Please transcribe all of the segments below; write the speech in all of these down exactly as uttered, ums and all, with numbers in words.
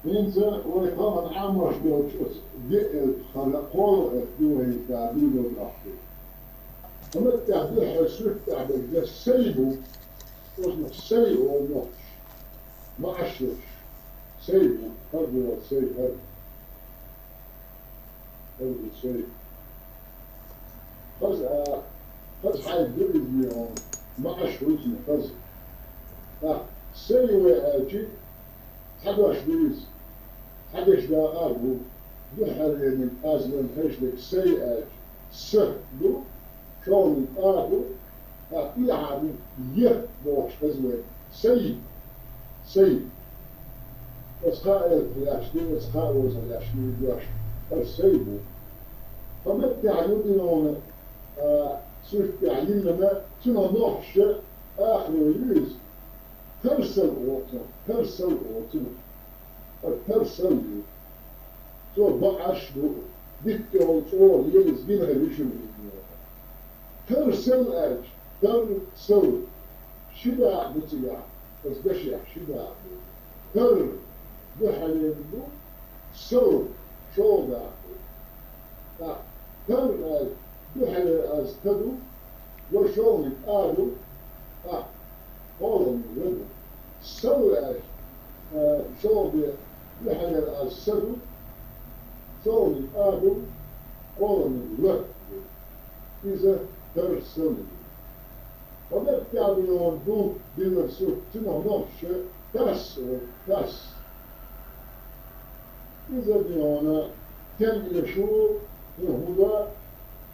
ХӀинца вай тахана Ӏамош долчу оцу деа элп хӀара кхоалгӀа элп ду вай хӀинца дийр долу дохку. Амма тӀехь дуьххьара суьртехь берг сай бу, оцунах сай олу нохчаша, маӀаш йолуш, сай бу, хӀара бу, сай, хӀара. ХӀара бу, сай. Хаза, а, хаза хьайба ду иза, маӀаш хуьлу цуьнан хаза. ТӀаккха сай вай аьлчи, цхьа дош ду иза. Цхьа дешдакъа а бу. Дуьххьарлерниг аз вайн хезаш дерг сай аьлча, с ду, шолгӀаниг а ду, тӀаккха тӀехьа ду, е бохуш хеза вайн. Сай. Сай. Оцу кхаа элпах лаьцна ду, оцу кхаа озах лаьцна ду и дош. ХӀара сай бу. Ткъа меттехь ю динона, а, суьртехь йиллина, цунах нохчаша ахаро ю иза. Тарсал олу цунах, тарсал олу цунах. ХӀара тарсал ю. Цо бакъ Ӏаш ду, дитта йолу чӀогӀа елаза гина хир ю шуна иза. Тарсал аьлча, тарсал. Ши дакъа ду цигахь, оцу дашехь ши дакъа ду. Тар, дуьххьарлера ду, сал, шолгӀа дакъа ду. ТӀаккха тар аьлча, дуьххьарлера аз та ду, ва шолгӀаниг а ду, тӀаккха кхоалгӀаниг в ду. Сал аьлча, а, шолгӀа, дуьххьарлера аз са ду, шолгӀаниг а ду, кхоалгӀаниг л ду. Иза тарсал ю. Ткъа меттехь ду, ду динарг суьрт, цунах нохчаша тас олу, тас. Иза динона тем эшо, хӀун ду,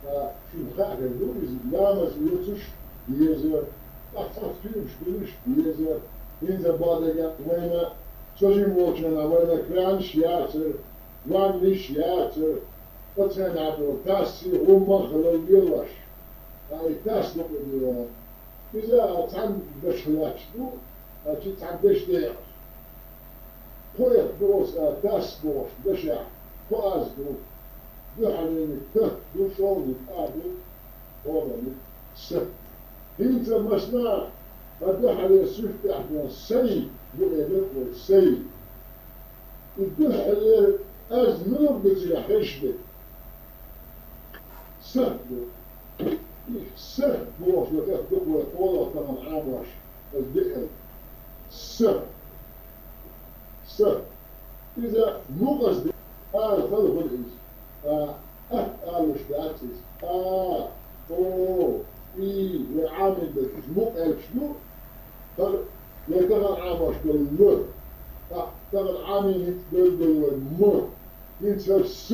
а, шуна хаа хир ду, иза ламаз оьцуш деза, тӀаккха цхьацца туьймаш бинарш деза, хӀинца бохург вайна, со жима волчохь вайна кранаш яцара, ваннаш яцара, оцу хенахь долу тасси гӀумма а хила лелош. Ткъа и тас ду-кх и динон. Иза а цхьана дашах лаьтташ ду, а, цхьана дешдекъах. Кхо элп ду оцу, а, тас бохучу дашехь, кхо аз ду. Дуьххьарлерниг т ду, шолгӀаниг а ду, кхоалгӀаниг с. ХӀинца, масала, хӀара дуьххьарлера суьртехь бен сай ду элира вай, сай. И дуьххьарлера аз муьлха ду цигахь хезаш дерг? С ду. И с бохуш ду, тӀе дукха вай кхоалгӀа тахана Ӏамош, аса деа элп. С. С. Иза мукъаза ду. Ала хала хуьлу иза. А, атта алуш дац иза. А, о, и, вай Ӏамийна дерг, иза мукъа элпаш ду. ХӀара вай тахана Ӏамош долу л. ТӀаккха тахана Ӏамийна хӀинца девлла долу вай м. ХӀинца хӀара с.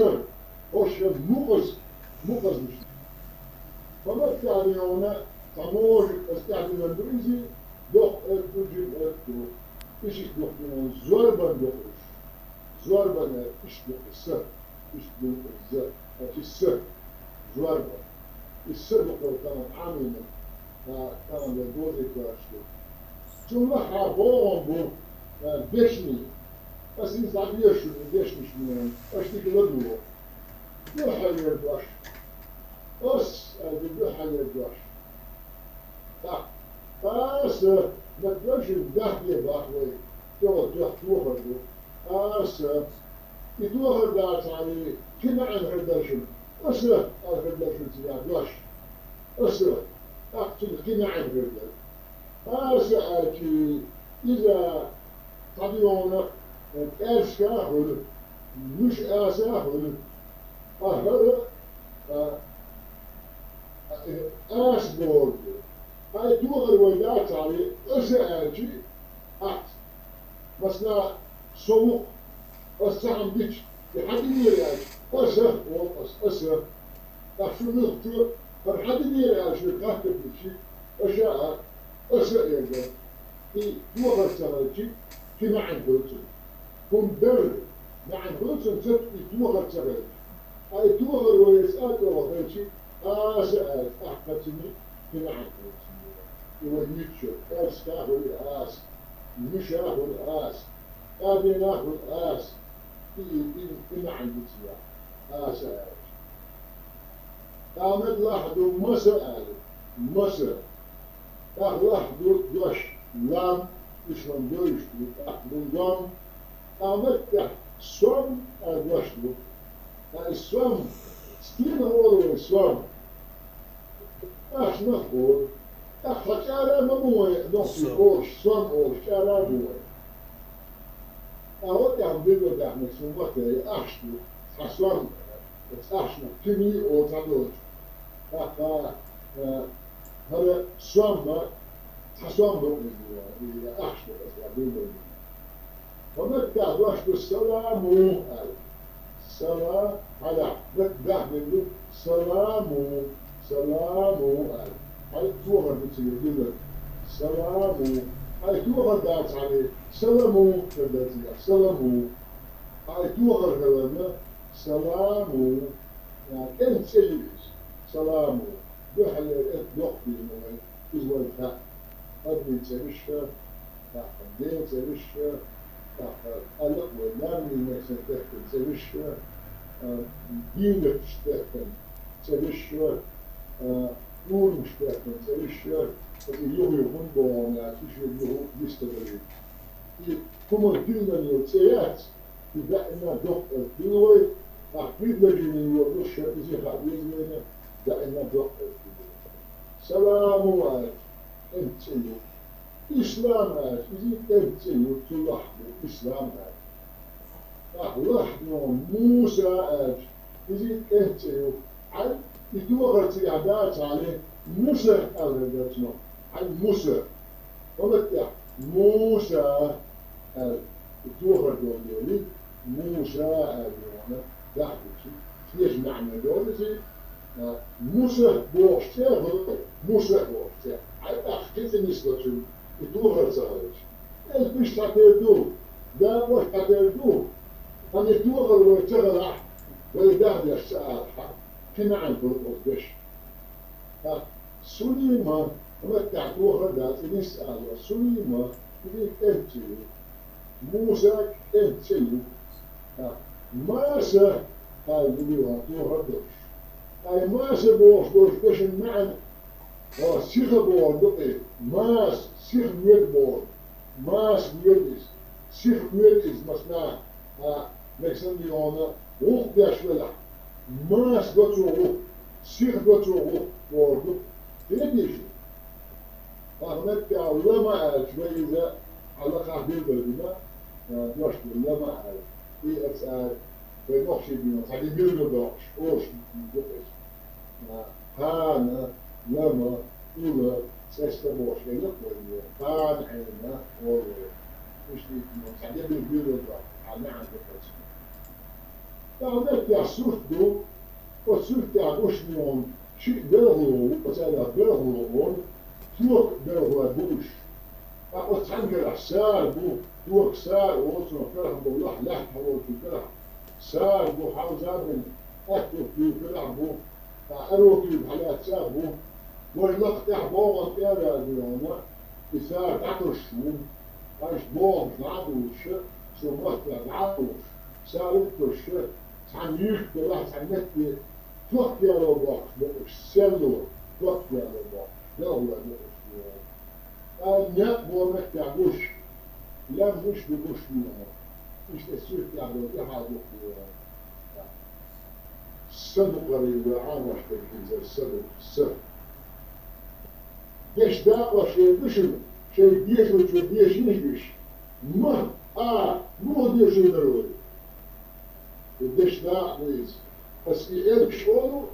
ХӀорш мукъаза, мукъаза муш. Ткъа меттехь динона, цхьа можа аса тӀаьхьа динарг ду иза, доккха элп ду, жима элп ду. Иштта дукха динон, зорбан ду уьш. Зорбан элп иштта ду, с. Иштта ду, з, а, и с. Зорбан. И с ду кхо тахана Ӏамийна. Ткъа тахана вай дозий коьрташ ду. Цунах а богӀун бу, а, дешнийн. Аса иза дӀадоьшу шуна, и дешнаш муьлха, аша дика ладугӀу. Дуьххьарлера дош. Ас, аьлла, дуьххьарлера дош. ТӀаккха аса, ма дойшина, дахде боху вай, тӀехула тоьхна тохар ду. Аса. И тохар дацахьара, кхин маьӀна хир дара шуна. Аса, аьлла, хир дара шуна цигахь дош. Аса. ТӀаккха цуьнан кхин маьӀна хир дара. Аса аьлчи, иза цхьа динона, э, кӀаьршка а хуьлу, муьш аса а хуьлу. Ткъа хӀара, а, а, э, аса бохург ду. Ткъа и тохар вай дацахьара, аса аьлчи, ахь, масала, со ву-кх, аса цхьа хӀума дича, и хьан динера аьлча, аса, олу аса, аса. ТӀаккха шу муьлххачо, хӀара хьан динера аьлла шуьга хаттар дичи, аша а, аса а эр дара. И тохар ца хилчи, кхин маьӀна хуьлу цуьнан. ХӀума дара, маьӀна хуьлу цуьнан, ца и тохар ца хилчи. Ткъа и тохар вай аса а тӀехула хилчи, аса аьлча, ахь кхаччалц кхин маьӀна хуьлу цуьнан. И вай мичча, кӀаьршка а хуьлу аса, муьш а хуьлу аса, кӀадина а хуьлу аса, и, и, и, и маьӀна ду цигахь, аса аьлча. Ткъа меттехь лахь ду маса аьлла, маса. ТӀаккха лахь ду дош, лам, уьш вайн дойуш ду, тӀаккха ду лом. Амма тӀаккха сом аьлла дош ду. Ткъа и сом, сенах олу вай сом? Ахчанах олу. ТӀаккха чӀара ма бу вай, нохчий олуш, сом олуш чӀара а бу вай. ТӀаккха тӀехь билггал даьхнарг суна ма тӀе, ахча ду, цхьа сом, цхьа ахчанах куьмий олу цхьа долчу. ТӀаккха, э, хӀара сом ма, цхьа сом бакъ веза вай, и ахча ду аса билггал ду. Ва меттахь дош ду саламу аьлла. Сала, хьала, меттахь бен ду саламу, саламу аьлла. Хьай тохар ду цига дилар. Саламу. Хьай тохар дац хьале, саламу, дар ду цига, саламу. Хьай тохар хиларна, саламу. Я, кӀентан цӀе ю иза. Саламу. Дуьхьал яра эт доккхийна вай, иза вайна хаьа. Адамийн цӀераш а, тӀаккха ден цӀераш а, тӀаккха аьлла вай, мармин нахана теттина цӀераш а, а, дийнаташ теттина цӀераш а, а, урамаш теттина цӀераш а, аса юха-юха хӀунда боху аьлча, уьш верг юха дистадалийта. И хӀума диллина йолу цӀе яц, и даима доккха эр дина вай, тӀаккха предложени йолуш ша иза хаа веза вайна, даима доккха эр дина. Саламу аьлча, кӀентан цӀе ю. Ислам аьлча, иза кӀентан цӀе ю, цул лахь ду, Ислам аьлча. ТӀаккха лахь ду Муса аьлча, иза кӀентан цӀе ю. Хьай, и тохар цигахь дац хьале, Муса аьлла дацмо. Хьай, Муса. Ва меттахь Муса аьлла, и тохар долу дели, Муса аьлла, йохана, дахьа ду цу. Шен маьӀна долу иза, а, Муса бохуш цӀе а хуьлу, Муса бохуш цӀе. Хьай, тӀаккха кхин цӀе нисло цуьнан, и тохар ца хилча. Элпаш цхьатера ду, дакъош цхьатера ду. Амма и тохар вай ца хилахь, вай дахдеш ца алахь, кхин маьӀна хуьлу оцу дешан. ТӀаккха Сулима, меттахь тохар дац, и нисса ала, Сулима, иза кӀентан цӀе ю. Муса кӀентан цӀе ю. ТӀаккха Маса, хьай, вуьйла тохар долуш. Ай, Маса бохуш долуш дешан маьӀна, хьо, сиха бохург ду-кх и. Маса, сиха воьду бохург. Маса воьду иза. Сиха воьду иза, масала, а, мегаш санна йохана, гӀуллакх деш велахь, маса до цо гӀуллакх, сиха до цо гӀуллакх бохург ду. Хетий шу? Ахмад тӀехь лама аьлча, вай иза хьалакхахь билггал бина, а, дош ду лама аьлла. И аса аьлла, вай нохчий дина, цхьа де билггал доккхуш, оша ду иза. Хана, лама, ула, цӀе ста бохуш, элира вай, хана, Ӏена, олу вай. Иштта, ну, цхьа де билггал ду, хьан маьӀна ду хаза. ТӀаккха меттехь сурт ду, оцу суртехь гуш ду хьуна, шиъ белхало ву, оцаьргахь белхало ву, тока белхалой бу уьш. ТӀаккха оцу цхьана карахь сара бу, тока сара оцунах карахь бу, лахь лаьттахь волчун карахь. Сара бу, хьалза бен, аьттух дуьйна карахь бу, ткъа аьрру куьйга хьалаьцна а бу. Вай лакха тӀехь богӀан тӀера а ду хьуна, и сара дӀатосуш ву. Аша богӀанаш дӀа а дуьйцуш, цу маттехь дӀа а луш, сара а тосуш, цхьана юьрта делахь, цхьана метте ток яло боккхуш бу уьш, селло, ток яло боккхуш, белхалой бу уьш. Ткъа некъ боху меттехь гуш, лам гуш ду гуш дуьйхьа. Иштта сурт тӀехь долу тӀаьхьа дукха дуьйхьа. Са ду кхара вай Ӏамош дерг иза, са ду, са. Дешдакъош шайн ду шуна, шайн дешочо дешийша уьш. Ма, а, муха дешийна дара вай? И дешдакъа ду иза. Аса и элпаш олу,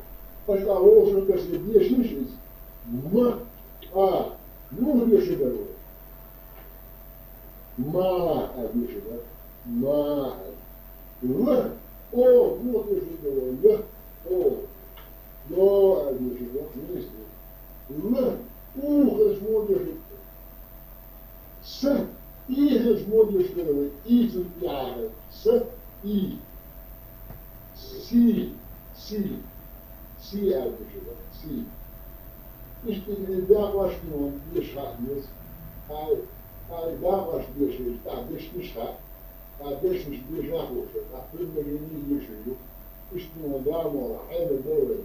аша а вовшах аса и дешийша иза. Ма, а, муха дешийна дара вай? Ма, а, дешийна дара. Ма, а. Л, о, муха дешийна дара вай? Л, о. До, а, дешийна дара, нийса ду. Л, у, хаза муха дешийна дара? С, и хилча муха доьшуш дара вай? И цунна тӀехьа хилча. С, и. Си, си. Си аьлла доьшуш дара. Си. Иштта и дакъош ду хьуна, дешаш хаа деза. Ай, ай, дакъош дешаш, тӀаккха дешнаш хаа. ТӀаккха дешнаш дешаш хууш, тӀаккха предложени дешаш ю. Иштта ду хьуна дакъа ма вара, хьайна дара вай.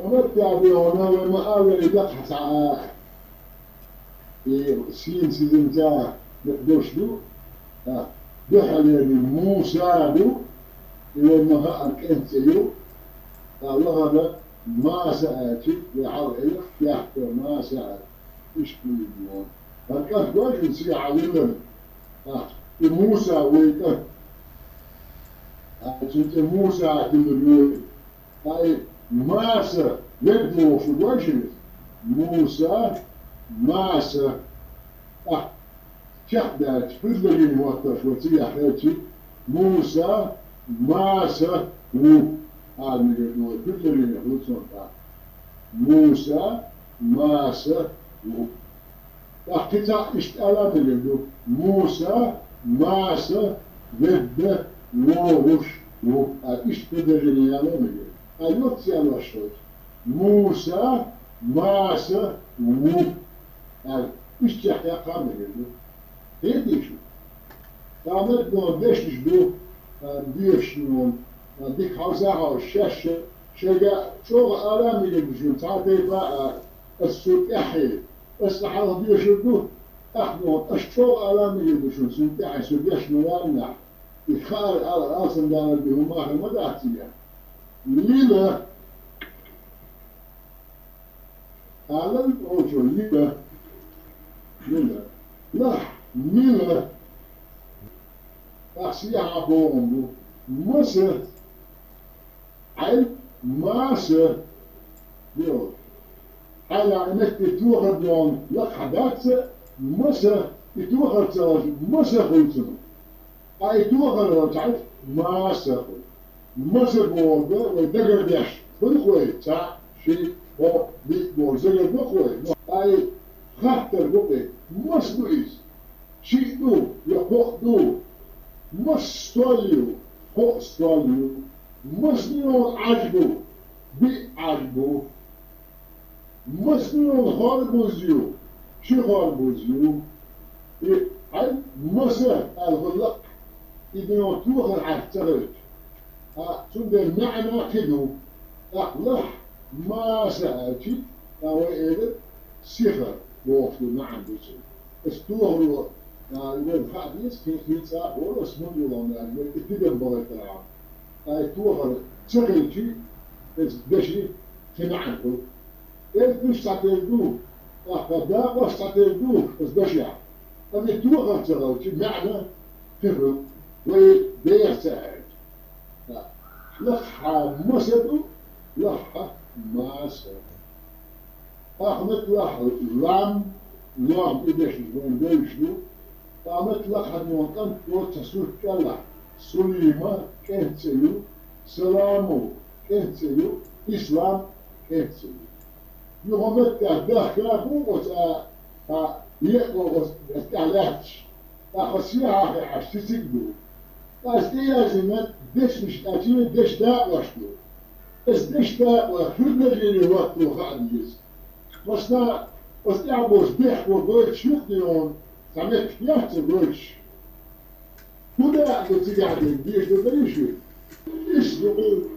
Амма тӀехь ду хьуна, вай ма аллара, и дакъа хьан схьа а. И сийна сизимца некъ дош ду, ХӀа, дуьххьалерниг Муса ду, и вай ма хаара кӀентан цӀе ю, ТӀаккха лахара Маса аьлча, вай хьалха элира, кхехкара Маса аьлла. Иштта ду и боху. ХӀара кӀант вай шуна сехьа виллина? ТӀаккха и Муса вай кӀант. ТӀаккха цуьнан цӀе Муса хилла вай. ТӀаккха и Маса ведда вогӀуш ду вай шуна иза? Муса, Маса. ТӀаккха чекхдаьлча, предложени хӀоттош вай цигахь хилча, Муса Маса ву, ала мегар ду вай, предложени хуьлу цунах тӀаккха. Муса Маса ву. ТӀаккха кхин цхьаъ иштта ала мегар ду: Муса Маса ведда вогӀуш ву. А иштта предложени яла мегар. А йоццу яла ваш хилча, Муса Маса ву. Аьлла, иштта чекхдаккха а мегар ду. Хетий шу? Къамат боху дешнаш ду, а, дешаш ду, а, дика хьовса а хьовса, шаьш шайга чӀогӀа ала а мегар ду шуна, цхьа а тайпа а, аса цунна тӀаьхье, аса хьалха доьшур ду, тӀаккха боху, аса чӀогӀа ала а мегар ду шуна, цунна тӀаьхье со дешна варнахь. И хаар ала, алсамдалар бен хӀума хир ма дац цигахь. Лила. Алан олучо лила. Лила. Лахь, мила. ТӀаккха сехьа бохург бу. Маса. Хьайн маса. Йо. Хьайна и метте тохар бохург лакхахь дац, маса, и тохар ца хилча, маса хуьлу цунах. Ткъа и тохар хилча, маса хуьлу. Маса бохург вай дагардеш хуьлу-кх вай, цхьаъ, шиъ, кхоъ, диъ бохург дагардо-кх вай. Ткъа и хаттар бу-кх и, маса ду иза? Шиъ ду я кхоъ ду? Маса стол ю, кхоъ стол ю? Маса миллион Ӏаж бу? Биъ Ӏаж бу? Маса миллион хорбуз ю? Ши хорбуз ю? И хьайн маса аьлла хуьлу-кх, и миллион тохар хьаьрча ца хилча. Ткъа цундела маьӀна кхин ду. ТӀаккха лахь маса аьлча, ткъа вай элира, сиха бохуш ду маьӀна ду цуьнан. Аса тохаро, а, вайна хаа деза, кхин, кхин цкъа а олу аса, муьлхха а вай и тидам бахийтархьама. Ткъа и тохар ца хилча, аса деши кхин маьӀна хуьлу. Элпаш цхьатерра ду, тӀаккха дакъош цхьатерра ду аса дашехь. Амма и тохар ца хилча, маьӀна кхин хуьлу, вай беха ца аьлча. Лаххьа маса ду, лаххьа маса. Ахмат лахь лам, лом и дешнаш вайна девзаш ду. Ахмат лахьа нуьйн кӀант воцу цхьа сурт кӀелахь. Сулима кӀентан цӀе ю, Саламу кӀентан цӀе ю, Ислам кӀентан цӀе ю. Юха меттехь дахка а бу оцу а, а, екъо оцу тӀехь лаьтташ. ТӀаккха сехьа хиъаш цициг ду. Аса тӀеяздина дешнаш тӀе чу дешдакъош ду. Аса дешдакъош предложени хӀотто хаа деза. Масала, аса тӀехь болчу бехко гойтуш ю-кх тхуна, цхьа меттиг яц ца гойтуш. ХӀун дакъа ду цигахь дерг, дезаш ду дарий шуьга? Иштта ду,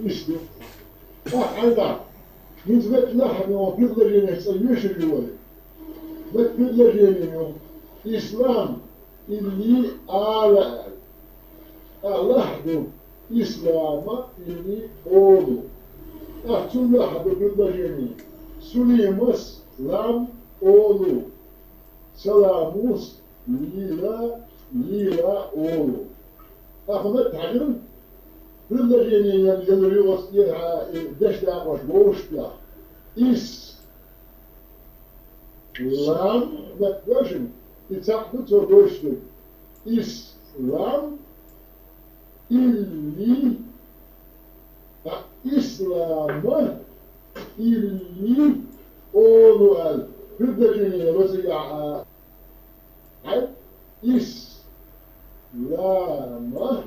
иштта ду. Ахьа, хьайна, хӀинца вет лахьа нуьйн предложени цӀе йоьшур ю вай. Вет предложени ю: Ислам или ала аьлла. Ткъа лахь ду: Ислама или олу. ТӀаккха цул лахьа ду предложени: Сулимас лам олу. Саламус лила, лила олу. ТӀаккха меттахь хьажал, предложени ян ялур ю оцу тӀера, а, и дешдакъош болуш тӀехь. Ис Лам, ма-, вешин, и цхьаъ ду цо гойтуш дерг. Ислам, илли, а, ислама, илли, олу аьлла. Предложени ло цигахь, а, хьай, ислама,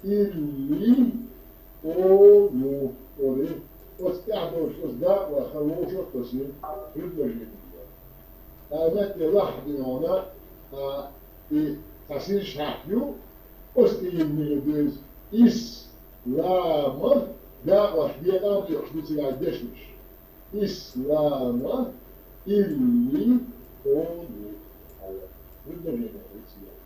илли, олу, олу. Оцу тӀехь долуш, оцу дакъа ваха вовшах а тосийна предложени. Ткъа метте лахьа дина хьуна, а, и цхьа сирш хьаьхна ю, оцу тӀе йина мила деза. Ислама, дакъош бекъам а текъаш ду цигахь дешнаш. Ислама илли олу. Wĩndĩ nĩ na ĩsio.